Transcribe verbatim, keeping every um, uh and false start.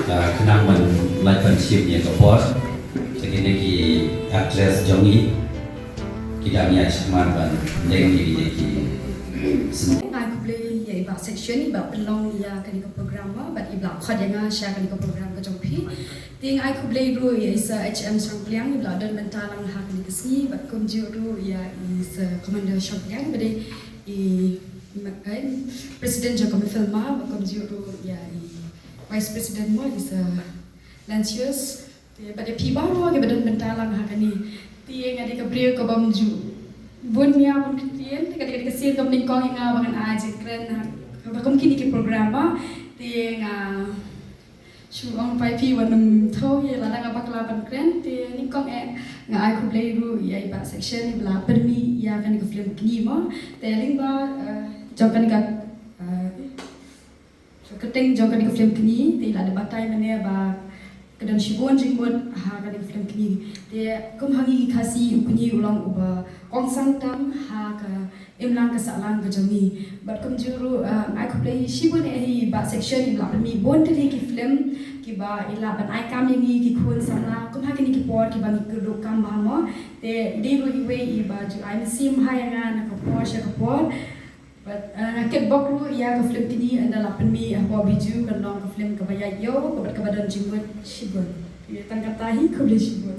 Khnang ban lait ban shim ïa ka por, te kine ki actress jong ngi ki dang ïa shimar ban leng ïa ki. Ai khublei ïa i Bah Section iba pynlong ïa kane ka program, bad iba la khot ïa nga sha kane ka program ka jong phi. Te ai khublei ruh ïa i Sir H M Shangpliang iba la don bynta lang ha kane ka sngi, bad kumjuh ruh ïa i Sir Commander Shangpliang iba dei i President jong ka Mifilma, bad kumjuh ruh ïa i Vice President mo, i Sir Lancius. Te bad ïa phi baroh kiba don bynta lang ha kane. Te nga dei ka briew ka bym ju bun nia bun ktien, te ka dei ka sien kam nyngkong ïa nga ba ngan ai jingkren ha kaba kum kine ki program ba. Te nga shu ong pat phi wan ym thaw ïa lada nga bakla ban kren. Te nyngkong eh nga ai khublei ruh ïa i Bah Section iba la pynmih ïa kane ka film Kñi mo. Te lyngba jong kane ka kyrteng jong kane ka film Kñi, te i la da batai mynne ba ka don shibun jingmut ha kane ka film Kñi. Te kum ha ngi ki Khasi u kñi u long uba kongsan tam ha ka imlang ka sahlang ka jong ngi. Bad kumjuh ruh ai khublei shibun ïa i Bah Section iba la pynmih bun tylli ki film kiba i la ban ai kam ïa ngi ki khun samla kum ha kine ki por kiba ngi kyrduh kam bha mo. Te i dei ruh iwei iba ju ai mynsiem bha ïa nga na ka por sha ka por. Bad nga kitbok ruh ïa ka film Kñi ynda la pynmih ha Bijou kan long ka film kaba ïaid ïew bad kaba don jingmut shibun. Tang kata hi, khublei shibun.